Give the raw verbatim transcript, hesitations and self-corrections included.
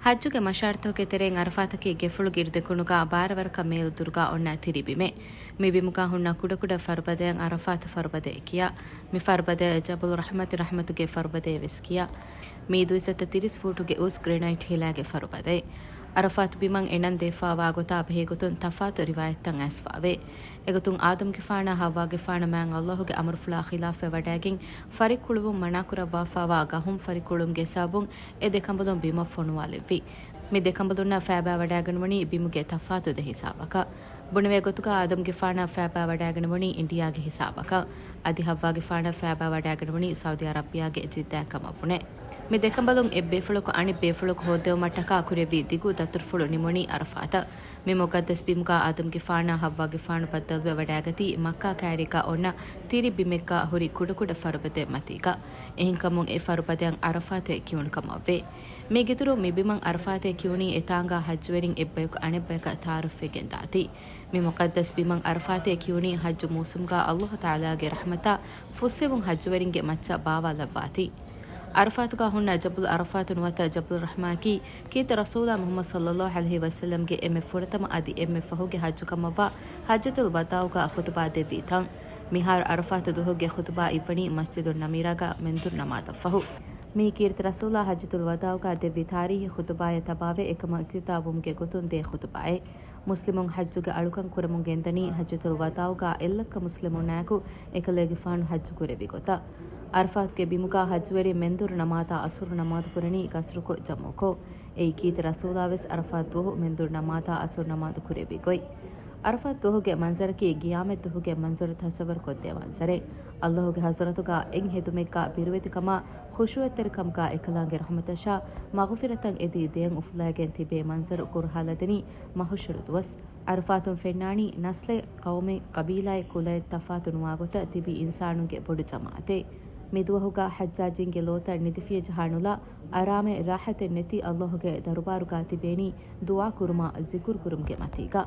ޙައްޖުގެ މަޝާރިތުގެ ތެރެއިން ޢަރަފާތަކީ ގެފުޅުގެ އިރުދެކުނުގާ ބާރަ ވަރަކަށް މޭލު ދުރުގާ އޮންނަ ތިރި ބިމެއް. މި ބިމުގާ ހުންނަ ކުޑަކުޑަ ފަރުބަދައަށް ޢަރަފާތު ފަރުބަދައޭ ކިޔާ. މި ފަރުބަދައަށް ޖަބަލު ރަޙްމަތު، ރަޙްމަތުގެ ފަރުބަދައޭ ވެސް ކިޔާ. މީ ދުއިސައްތަ ތިރީސް ފޫޓުގެ އުސް ގްރެނައިޓް ހިލާގެ ފަރުބަދައެއް. ޢަރަފާތު ބިމަށް އެނަން ދެއްވާ ވާގޮތާ ބެހޭގޮތުން ތަފާތު ރިވާޔަތްތައް އައިސްފައިވޭ. އެގޮތުން އާދަމްގެފާނާ ޙައްވާގެފާނަށް މާތް ﷲ ގެ އަމުރުފުޅާ ޚިލާފަށް ވަޑައިގެން ފަރިއްކުޅުވުން މަނާކުރައްވާފައިވާ ގަހުން ފަރިއްކުޅުމުގެ ސަބަބުން އެ ދެކަނބަލުން ބިމަށް ފޮނުވާލެއްވި. މި ދެކަނބަލުންނަށް ފައިބާވަޑައިގަނެވުނީ ބިމުގެ ތަފާތު ދެ ހިސާބަކަށް. ބުނެވޭ ގޮތުގަ އާދަމްގެފާނަށް ފައިބާވަޑައިގަނެވުނީ އިންޑިއާގެ ހިސާބަކަށް. އަދި ޙައްވާގެފާނަށް ފައިބާވަޑައިގަނެވުނީ ސައުދީ ޢަރަބިއްޔާގެ ޖިއްދާއަށް ކަމަށްވުނެ. މި ދެކަނބަލުން އެއްބޭފުޅަކު އަނެއް ބޭފުޅަކު ހޯއްދެވުމަށްޓަކާ ކުރެއްވި ދިގު ދަތުރުފުޅު ނިމުނީ ޢަރަފާތަށް. މި މުޤައްދަސް ބިމުގަ އާދަމްގެފާނާ ޙައްވާގެފާނު ބައްދަލުވެ ވަޑައިގަތީ މައްކާ ކައިރީގަ އޮންނަ ތިރި ބިމެއްގަ ހުރި ކުޑަކުޑަ ފަރުބަދައެއް މަތީގަ. އެހެންކަމުން އެ ފަރުބަދައަށް ޢަރަފާތޭ ކިޔުނު ކަމަށްވޭ. މީގެއިތުރުން މި ބިމަށް ޢަރަފާތޭ ކިޔުނީ އެތާނގަ ޙައްޖުވެރިން އެއްބަޔަކު އަނެއްބަޔަކަށް ތަޢާރަފްވެގެން ދާތީ. މި މުޤައްދަސް ބިމަށް ޢަރަފާތޭ ކިޔުނީ ޙައްޖު މޫސުމުގަ ﷲ ތަޢާލާގެ ރަޙްމަތާ ފުއްސެވުން ޙައްޖުވެރިންގެ މައްޗަށް ބާވާލައްވާތީ. ޢަރަފާތުގަ ހުންނަ ޖަބަލު ޢަރަފާތު ނުވަތަ ޖަބަލު ރަޙްމާއަކީ ކީރިތި ރަސޫލާ މުޙައްމަދު ޞައްލައްލާހު ޢަލައިހި ވަސައްލަމްގެ އެންމެ ފުރަތަމަ އަދި އެންމެ ފަހުގެ ޙައްޖު ކަމަށްވާ ޙައްޖަތުލް ވަދާޢުގަ ޚުޠުބާ ދެއްވި ތަން. މިހާރު ޢަރަފާތު ދުވަހުގެ ޚުޠުބާ އިއްވަނީ މަސްޖިދުއް ނަމީރާގަ މެންދުރު ނަމާދަށްފަހު. މީ ކީރިތި ރަސޫލާ ޙައްޖަތުލް ވަދާޢުގަ ދެއްވި ތާރީޚީ ޚުޠުބާއެއް ތަބާވެ އެކަމަށް އިޤްތިދާވުމުގެ ގޮތުން ދޭ ޚުޠުބާއެއް. މުސްލިމުން ޙައްޖުގެ އަޅުކަން ކުރަމުން ގެންދަނީ ޙައްޖަތުލް ވަދާޢުގަ އެއްލައްކަ މުސްލިމުންނާއެކު އެކަލޭގެފާނު ޙައްޖު ކުރެއްވި ގޮތަށް. ޢަރަފާތުގެ ބިމުގަ ޙައްޖުވެރިން މެންދުރު ނަމާދާ ޢަޞުރު ނަމާދު ކުރަނީ ޤަޞްރުކޮށް ޖަމްޢުކޮށް. އެއީ ކީރިތި ރަސޫލާވެސް ޢަރަފާތު ދުވަހު މެންދުރު ނަމާދާ ޢަޞުރު ނަމާދު ކުރެއްވި ގޮތް. ޢަރަފާތު ދުވަހުގެ މަންޒަރަކީ ޤިޔާމަތް ދުވަހުގެ މަންޒަރު ތަޞައްވަރު ކޮށްދޭ މަންޒަރެއް. ﷲ ގެ ޙަޟްރަތުގަ އެއް ހެދުމެއްގަ ބިރުވެތިކަމާ ޚުޝޫޢަތްތެރިކަމުގަ އެކަލާނގެ ރަޙްމަތަށާ މަޣުފިރަތަށް އެދި ދެއަތް އުފުލައިގެން ތިބޭ މަންޒަރު ކުރުހާލަދެނީ މަޙުޝަރު ދުވަސް. ޢަރަފާތުން ފެންނާނީ ނަސްލެއް، ޤައުމެއް، ޤަބީލާއެއް، ކުލައެއް ތަފާތު ނުވާގޮތަށް ތިބި އިންސާނުންގެ ބޮޑު ޖަމާޢަތެއް. މި ދުވަހުގަ ޙައްޖާޖީންގެ ލޯތައް ނިދިފިޔަ ޖަހާ ނުލާ، އަރާމެއް ރާޙަތެއް ނެތި ﷲ ގެ ދަރުބާރުގަ ތިބޭނީ ދުޢާ ކުރުމާ ޒިކުރު ކުރުމުގެ މަތީގަ.